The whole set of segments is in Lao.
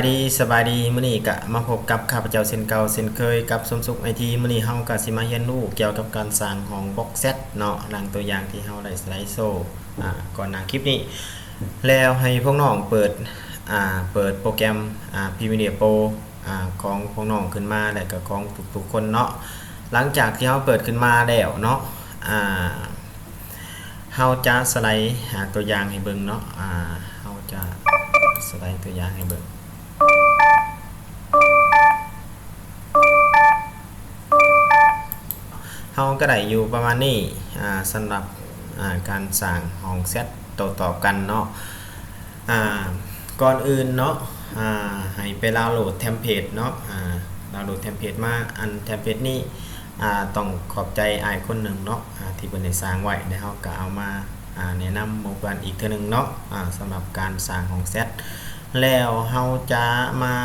ດີ ສະບາຍດີ ມື້ນີ້ກະມາພົບກັບຂ້າພະເຈົ້າເຊັ່ນເກົ່າເຊັ່ນເຄີຍ ກັບສົມສຸກໄອທີ. ມື້ນີ້ເຮົາກະຊິມາຮຽນຮູ້ກ່ຽວກັບການສ້າງຫ້ອງບລັອກແຊັດເນາະ, ດັ່ງຕົວຢ່າງທີ່ເຮົາໄດ້ສະໄລໂຊ ອາ ກ່ອນໜ້າຄລິບນີ້. ແລ້ວໃຫ້ພວກນ້ອງເປີດ ອາ ເປີດໂປຣແກຣມ ອາ Premiere Pro ອາ ຂອງພວກນ້ອງຂຶ້ນມາ ແລະກະຂອງທຸກໆຄົນເນາະ. ຫຼັງຈາກທີ່ເຮົາເປີດຂຶ້ນມາແລ້ວເນາະ ອາ ເຮົາຈະສະໄລ ອາ ຕົວຢ່າງໃຫ້ເບິ່ງເນາະ, ອາ ເຮົາຈະສະໄລຕົວຢ່າງໃຫ້ເບິ່ງ. ເຮົາກະໄດ້ຢູ່ປະມານນີ້ ອາ ສຳລັບ ອາ ການສ້າງຫ້ອງແຊັດຕໍ່ໆກັນເນາະ. ອາ ກ່ອນອື່ນເນາະ ອາ ໃຫ້ໄປດາວໂຫຼດເທັມເພດເນາະ, ອາ ດາວໂຫຼດເທັມເພດມາ. ອັນເທັມເພດນີ້ ອາ ຕ້ອງຂອບໃຈອ້າຍຄົນໜຶ່ງເນາະ ອາ ທີ່ເພິ່ນໄດ້ສ້າງໄວ້ ແລ້ວເຮົາກະເອົາມາ ອາ ແນະນຳໝູ່ເພື່ອນອີກເທື່ອໜຶ່ງເນາະ ອາ ສຳລັບການສ້າງຫ້ອງແຊັດ. ແລ້ວເຮົາຈະມາ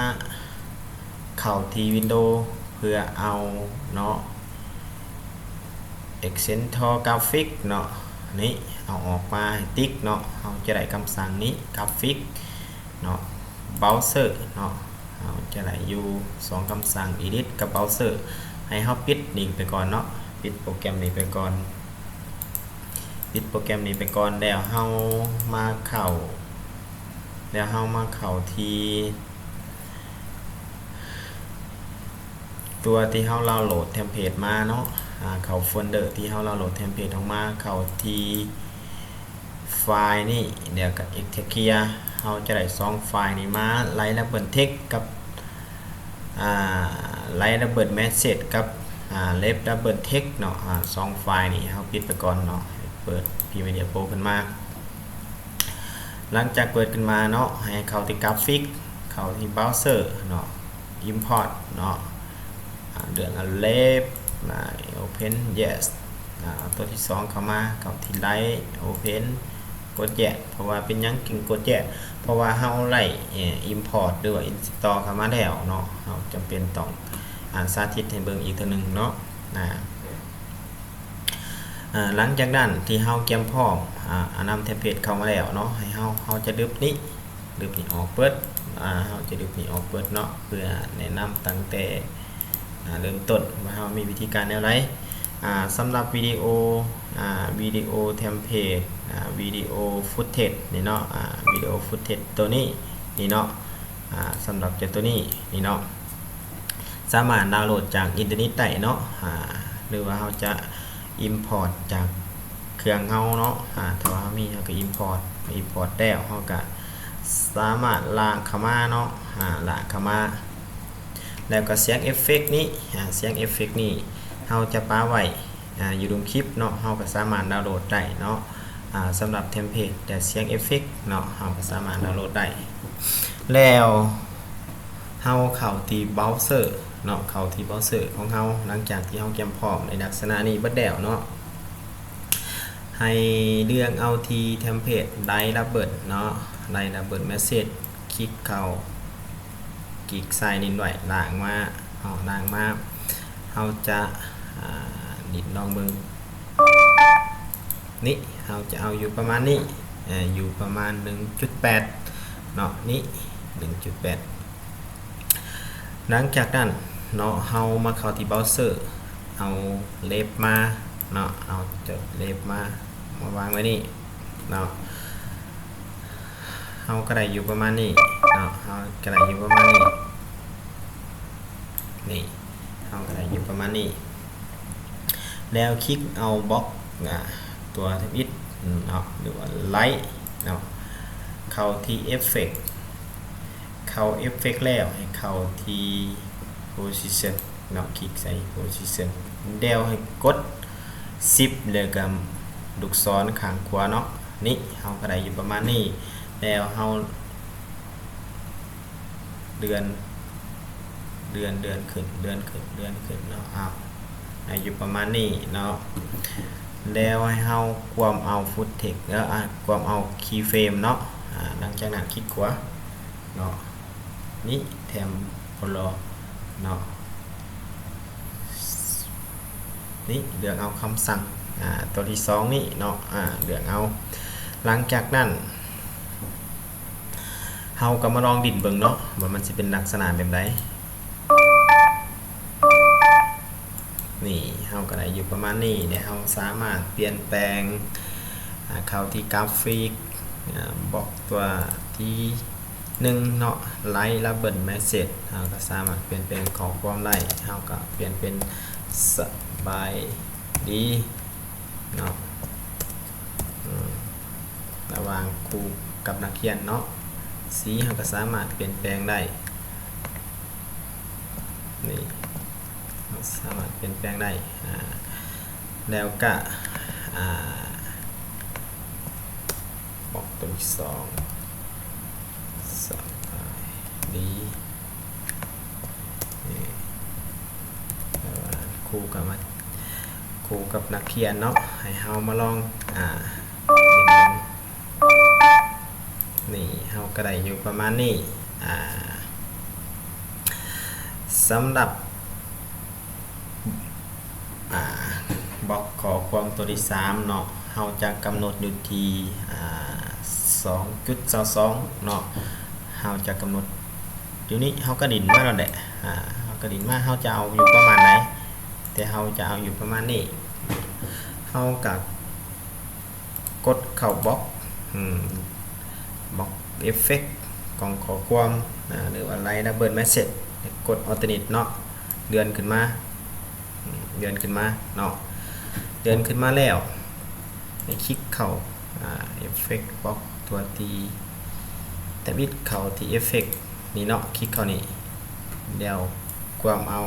ເຂົ້າທີ່ Windows ເພື່ອເອົາເນາະ Extension Graphic ເນາະ ນີ້ ເອົາອອກມາໃຫ້ຕິກເນາະ. ເຮົາຈະໄດ້ຄຳສັ່ງນີ້ Graphic ເນາະ Browser ເນາະ. ເຮົາຈະໄດ້ຢູ່ສອງຄຳສັ່ງ Edit ກັບ Browser. ໃຫ້ເຮົາປິດນີ້ໄປກ່ອນເນາະ, ປິດໂປຣແກຣມນີ້ໄປກ່ອນ, ປິດໂປຣແກຣມນີ້ໄປກ່ອນ. ແລ້ວເຮົາມາເຂົ້າ ແລ້ວເຮົາມາເຂົ້າທີ່ ຕົວທີ່ເຮົາດາວໂຫຼດເທັມເພດມາເນາະ, ອາ ເຂົ້າໂຟນເດີທີ່ເຮົາດາວໂຫຼດເທັມເພດອອກມາ, ເຂົ້າທີ່ໄຟລ໌ນີ້ ແລ້ວກະ Extract Clear. ເຮົາຈະໄດ້ສອງໄຟລ໌ນີ້ມາ Right Double Text ກັບ ອາ Right Double Message ກັບ ອາ Left Double Text ເນາະ. ອາ ສອງໄຟລ໌ນີ້ເຮົາປິດໄປກ່ອນເນາະ, ເປີດ Premiere Pro ຂຶ້ນມາ. ຫຼັງຈາກເປີດຂຶ້ນມາເນາະ ໃຫ້ເຂົ້າທີ່ກຣາຟິກ ເຂົ້າທີ່ເບຣາເຊີເນາະ Import ເນາະ ອາ ເລືອກເອົາ Left ອາ Open Yes ອາ ເອົາຕົວທີສອງເຂົ້າມາ ເຂົ້າທີ່ Right Open ກົດ Yes. ເພາະວ່າເປັນຫຍັງຈຶ່ງກົດ Yes? ເພາະວ່າເຮົາໄດ້ Import ຫຼືວ່າ Install ເຂົ້າມາແລ້ວເນາະ, ເຮົາຈຳເປັນຕ້ອງ ອາ ສາທິດໃຫ້ເບິ່ງອີກເທື່ອໜຶ່ງເນາະ ອາ. ອາ ຫຼັງຈາກນັ້ນທີ່ເຮົາກຽມພ້ອມ ອາ ອານຳເທັມເພດເຂົ້າມາແລ້ວເນາະ ໃຫ້ເຮົາ ເຮົາຈະດຶບນີ້ ດຶບນີ້ອອກເບິດ ອາ ເຮົາຈະດຶບນີ້ອອກເບິດເນາະ ເພື່ອແນະນຳຕັ້ງແຕ່ ອາ ເລີ່ມຕົ້ນວ່າເຮົາມີວິທີການແນວໃດ. ອາ ສຳລັບວິດີໂອ ອາ ວິດີໂອເທັມເພດ ອາ ວິດີໂອຟຸດເທຈນີ້ເນາະ ອາ ວິດີໂອຟຸດເທຈໂຕນີ້ ນີ້ເນາະ ອາ ສຳລັບເຈົ້າໂຕນີ້ ນີ້ເນາະ ສາມາດດາວໂຫຼດຈາກອິນເຕີເນັດໄດ້ເນາະ ອາ ຫຼືວ່າເຮົາຈະ Import ຈາກເຄື່ອງເຮົາເນາະ ອາ ຖ້າວ່າເຮົາມີ ເຮົາກະ Import Import ແລ້ວເຮົາກະສາມາດລາກເຂົ້າມາເນາະ ອາ ລາກເຂົ້າມາ ແລ້ວກະສຽງເອັບເຟັກນີ້ ອາ ສຽງເອັບເຟັກນີ້ເຮົາຈະປະໄວ້ ອາ ຢູ່ລຸ່ມຄລິບເນາະ ເຮົາກະສາມາດດາວໂຫຼດໄດ້ເນາະ ອາ ສຳລັບເທັມເພດ ແລະ ສຽງເອັບເຟັກເນາະ ເຮົາກະສາມາດດາວໂຫຼດໄດ້. ແລ້ວເຮົາເຂົ້າທີ່ເບຣາເຊີເນາະ ເຂົ້າທີ່ເບຣາເຊີຂອງເຮົາ ຫຼັງຈາກທີ່ເຮົາກຽມພ້ອມໃນລັກສະນະນີ້ເບິດແລ້ວເນາະ ໃຫ້ເລືອກເອົາທີ່ເທັມເພດ Right Double ເນາະ Right Double Message ຄລິກເຂົ້າ ຄລິກໃສ່ນີ້ດ້ວຍ ລາກມາ ເຮົາລາກມາ ເຮົາຈະ ອາ ດິດລອງເບິ່ງ ນີ້ ເຮົາຈະເອົາຢູ່ປະມານນີ້ ອາ ຢູ່ປະມານໜຶ່ງຈຸດແປດເນາະ ນີ້ ໜຶ່ງຈຸດແປດ. ຫຼັງຈາກນັ້ນເນາະ ເຮົາມາເຂົ້າທີ່ເບຣາເຊີ ເອົາເລັບມາເນາະ ເອົາເລັບມາ ມາວາງໄວ້ນີ້ເນາະ ເຮົາກະໄດ້ຢູ່ປະມານນີ້ເນາະ ເຮົາກະໄດ້ຢູ່ປະມານນີ້ ນີ້ ເຮົາກະໄດ້ຢູ່ປະມານນີ້ ແລ້ວຄລິກເອົາບລັອກ ອາ ຕົວທຳອິດເນາະ ຫຼືວ່າ Right ເນາະ ເຂົ້າທີ່ Effect ເຂົ້າ Effect ແລ້ວໃຫ້ເຂົ້າທີ່ Position ເນາະ ຄລິກໃສ່ Position ແລ້ວໃຫ້ກົດ Shift ແລ້ວກະລູກສອນຂ້າງຂວາເນາະ ນີ້ ເຮົາກະໄດ້ຢູ່ປະມານນີ້ ແລ້ວເຮົາ ເລື່ອນ ເລື່ອນ ເລື່ອນຂຶ້ນ ເລື່ອນຂຶ້ນ ເລື່ອນຂຶ້ນເນາະ ອາ ໃຫ້ຢູ່ປະມານນີ້ເນາະ ແລ້ວໃຫ້ເຮົາກວມເອົາຟຸດເທັກ ເອີ ອາ ກວມເອົາຄີເຟຣມເນາະ ອາ ຫຼັງຈາກນັ້ນຄລິກຂວາເນາະ ນີ້ Temporal ເນາະ ນີ້ ເລືອກເອົາຄຳສັ່ງ ອາ ຕົວທີສອງນີ້ເນາະ ອາ ເລືອກເອົາ ຫຼັງຈາກນັ້ນ ເຮົາກໍມາລອງຫຼິ້ນເບິ່ງເນາະ ວ່າມັນຊິເປັນລັກສະນະແບບໃດ. ນີ້ ເຮົາກໍໄດ້ຢູ່ປະມານນີ້ ແລະ ເຮົາສາມາດປ່ຽນແປງ ອາ ເຂົ້າທີ່ກຣາຟິກ ອາ ບລັອກຕົວທີໜຶ່ງເນາະ Light Label Message ເຮົາກໍສາມາດປ່ຽນແປງຂໍ້ຄວາມໄດ້ ເຮົາກໍປ່ຽນເປັນ ສະບາຍດີ ເນາະ ອືມ ລະຫວ່າງຄູກັບນັກຮຽນເນາະ ສີເຮົາກໍສາມາດປ່ຽນແປງໄດ້ ນີ້ ເຮົາສາມາດປ່ຽນແປງໄດ້ ອາ ແລ້ວກະ ອາ ບລັອກຕົວທີສອງ ສະບາຍດີ ນີ້ ແປວ່າຄູກັບມາ ຄູກັບນັກຮຽນເນາະ ໃຫ້ເຮົາມາລອງ ອາ ນີ້ ເຮົາກໍໄດ້ຢູ່ປະມານນີ້ ອາ ສຳລັບ ອາ ບລັອກຂໍ້ຄວາມຕົວທີສາມເນາະ ເຮົາຈະກຳນົດຢູ່ທີ່ ອາ ສອງຈຸດຊາວສອງເນາະ ເຮົາຈະກຳນົດຢູ່ນີ້ ເຮົາກະດິນມາແລ້ວແຫຼະ ອາ ເຮົາກະດິນມາ ເຮົາຈະເອົາຢູ່ປະມານໃດ ແຕ່ເຮົາຈະເອົາຢູ່ປະມານນີ້ ເຮົາກະກົດເຂົ້າບລັອກ ອືມ ບລັອກເອັບເຟັກຂອງຂໍ້ຄວາມ ອາ ຫຼືວ່າ Light Label Message ກົດ Alternate ເນາະ ເລື່ອນຂຶ້ນມາ ເລື່ອນຂຶ້ນມາເນາະ ເລື່ອນຂຶ້ນມາແລ້ວ ໃຫ້ຄລິກເຂົ້າ ອາ ເອັບເຟັກບລັອກຕົວທີ່ ທຳອິດເຂົ້າທີ່ເອັບເຟັກນີ້ເນາະ ຄລິກເຂົ້ານີ້ ແລ້ວກວມເອົາ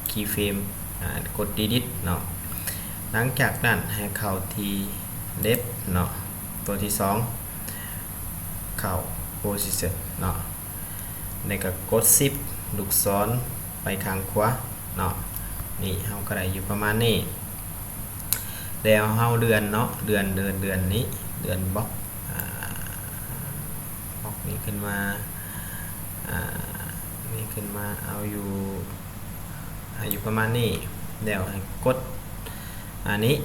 Keyframe ອາ ກົດ Delete ເນາະ ຫຼັງຈາກນັ້ນໃຫ້ເຂົ້າທີ່ Left ເນາະ ຕົວທີສອງ ເຂົ້າ Position ເນາະ ແລ້ວກໍກົດ Shift ລູກສອນໄປຂ້າງຂວາເນາະ ນີ້ເຮົາກໍໄດ້ຢູ່ປະມານນີ້ ແລ້ວເຮົາເລື່ອນເນາະ ເລື່ອນ ເລື່ອນ ເລື່ອນນີ້ ເລື່ອນບລັອກ ອາ ບລັອກນີ້ຂຶ້ນມາ ອາ ນີ້ຂຶ້ນມາ ເອົາຢູ່ ອາ ຢູ່ປະມານນີ້ ແລ້ວໃຫ້ກົດ ອັນນີ້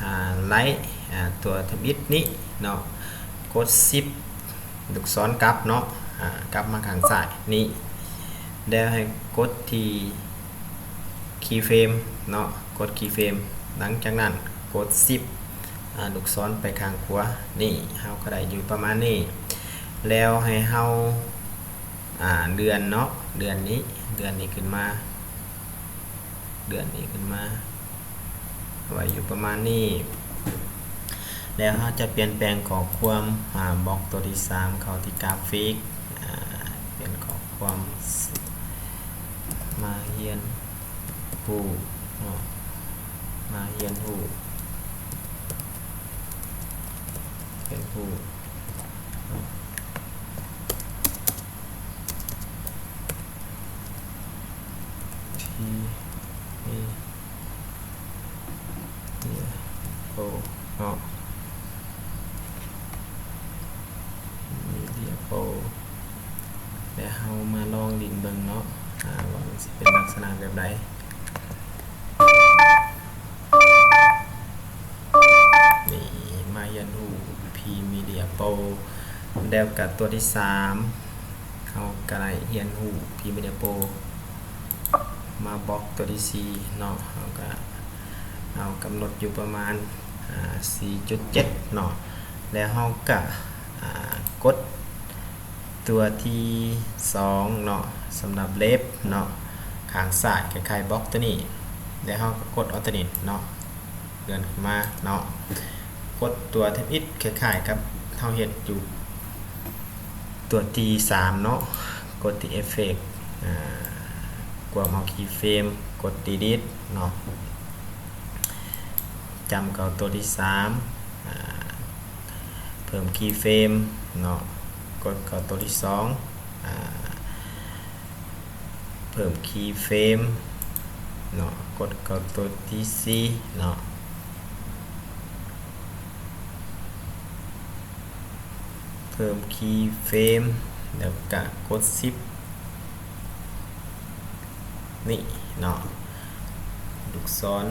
ອາ Light ອາ ຕົວທຳອິດນີ້ເນາະ ກົດ Shift ລູກສອນກັບເນາະ ອາ ກັບມາຂ້າງຊ້າຍນີ້ ແລ້ວໃຫ້ກົດທີ່ Keyframe ເນາະ ກົດ Keyframe ຫຼັງຈາກນັ້ນກົດ Shift ອາ ລູກສອນໄປຂ້າງຂວາ ນີ້ ເຮົາກໍໄດ້ຢູ່ປະມານນີ້ ແລ້ວໃຫ້ເຮົາ ອາ ເລື່ອນເນາະ ເລື່ອນນີ້ ເລື່ອນນີ້ຂຶ້ນມາ ເລື່ອນນີ້ຂຶ້ນມາ ໄວ້ຢູ່ປະມານນີ້ ແລ້ວເຮົາຈະປ່ຽນແປງຂໍ້ຄວາມ ອາ ບລັອກຕົວທີສາມ ເຂົ້າທີ່ກຣາຟິກ ອາ ປ່ຽນຂໍ້ຄວາມ ມາຮຽນຮູ້ເນາະ ມາຮຽນຮູ້ ຮຽນຮູ້ເນາະ ທີ່ມີ Media Pro ເນາະ Media Pro ແລ້ວເຮົາມາລອງຫຼິ້ນເບິ່ງເນາະ ອາ ວ່າມັນຊິເປັນລັກສະນະແບບໃດ. ນີ້ ມາຮຽນຮູ້ Premiere Pro ແລ້ວກະຕົວທີສາມ ເຮົາກະໄດ້ຮຽນຮູ້ Premiere Pro ມາບລັອກຕົວທີສີ່ເນາະ ເຮົາກະເອົາກຳນົດຢູ່ປະມານ ອາ ສີ່ຈຸດເຈັດເນາະ ແລ້ວເຮົາກະ ອາ ກົດ ຕົວທີສອງເນາະ ສຳລັບ Left ເນາະ ຂ້າງຊ້າຍ ຄ້າຍໆບລັອກຕົວນີ້ ແລ້ວເຮົາກໍກົດ Alternate ເນາະ ເລື່ອນຂຶ້ນມາເນາະ ກົດຕົວທຳອິດ ຄ້າຍໆກັບເຮົາເຮັດຢູ່ຕົວທີສາມເນາະ ກົດທີ່ Effect ອາ ກວມເອົາ Keyframe ກົດ Delete ເນາະ ຈ້ຳເຂົ້າຕົວທີສາມ ອາ ເພີ່ມ Keyframe ເນາະ ກົດເຂົ້າຕົວທີສອງ ອາ ເພີ່ມ Keyframe ເນາະ ກົດເຂົ້າຕົວທີສີ່ເນາະ ເພີ່ມ Keyframe ແລ້ວກະກົດ Shift ນີ້ເນາະ ລູກສອນ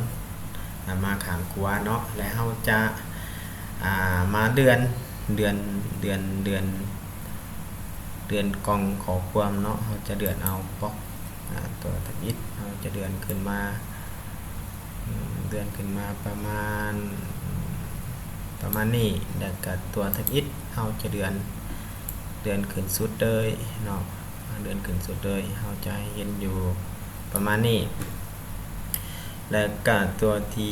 ອາ ມາຂ້າງຂວາເນາະ ແລະ ເຮົາຈະ ອາ ມາເລື່ອນ ເລື່ອນ ເລື່ອນ ເລື່ອນ ເລື່ອນກ່ອງຂໍ້ຄວາມເນາະ, ເຮົາຈະເລື່ອນເອົາປັອກ ອາ ຕົວທຳອິດ ເຮົາຈະເລື່ອນຂຶ້ນມາ ອືມ ເລື່ອນຂຶ້ນມາປະມານ ປະມານນີ້ ແລ້ວກະຕົວທຳອິດ ເຮົາຈະເລື່ອນ ເລື່ອນຂຶ້ນສຸດເລີຍເນາະ, ເລື່ອນຂຶ້ນສຸດເລີຍ ເຮົາຈະໃຫ້ເຫັນຢູ່ປະມານນີ້ ແລ້ວກະຕົວທີ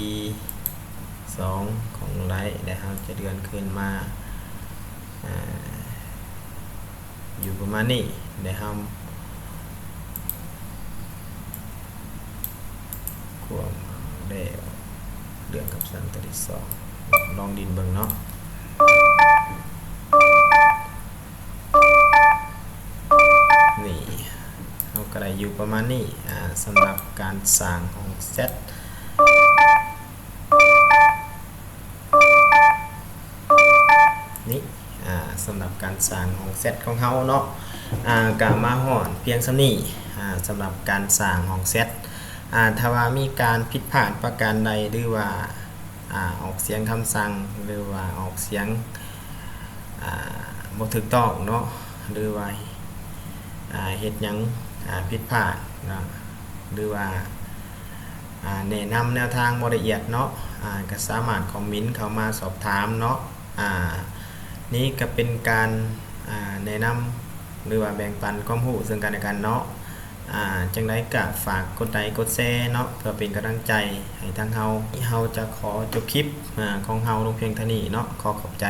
ສອງຂອງໄລ ແລ້ວເຮົາຈະເລື່ອນຂຶ້ນມາ ອາ ຢູ່ປະມານນີ້ ແລ້ວເຮົາ ຄວາມແລ້ວ ເລື່ອງຄຳສັ່ງຕົວທີສອງ ລອງດິນເບິ່ງເນາະ. ນີ້ ເຮົາກະໄດ້ຢູ່ປະມານນີ້ ອາ ສຳລັບການສ້າງຫ້ອງແຊັດ ນີ້ ອາ ສຳລັບການສ້າງຫ້ອງແຊັດຂອງເຮົາເນາະ ອາ ກະມາຮອດພຽງສ່ຳນີ້ ອາ ສຳລັບການສ້າງຫ້ອງແຊັດ ອາ ຖ້າວ່າມີການຜິດພາດປະການໃດ ຫຼືວ່າ ອາ ອອກສຽງຄຳສັ່ງ ຫຼືວ່າອອກສຽງ ອາ ບໍ່ຖືກຕ້ອງເນາະ ຫຼືວ່າ ອາ ເຮັດຫຍັງ ອາ ຜິດພາດເນາະ ຫຼືວ່າ ອາ ແນະນຳແນວທາງບໍ່ລະອຽດເນາະ ອາ ກະສາມາດຄອມເມັນເຂົ້າມາສອບຖາມເນາະ ອາ ນີ້ກະເປັນການ ອາ ແນະນຳ ຫຼືວ່າແບ່ງປັນຄວາມຮູ້ເຊິ່ງກັນແລະກັນເນາະ ອາ ຈັ່ງໃດກະຝາກກົດໄລກົດແຊເນາະ ເພື່ອເປັນກຳລັງໃຈໃຫ້ທາງເຮົາ ເຮົາຈະຂໍຈົບຄລິບ ອາ ຂອງເຮົາລົງພຽງເທົ່ານີ້ເນາະ ຂໍຂອບໃຈ.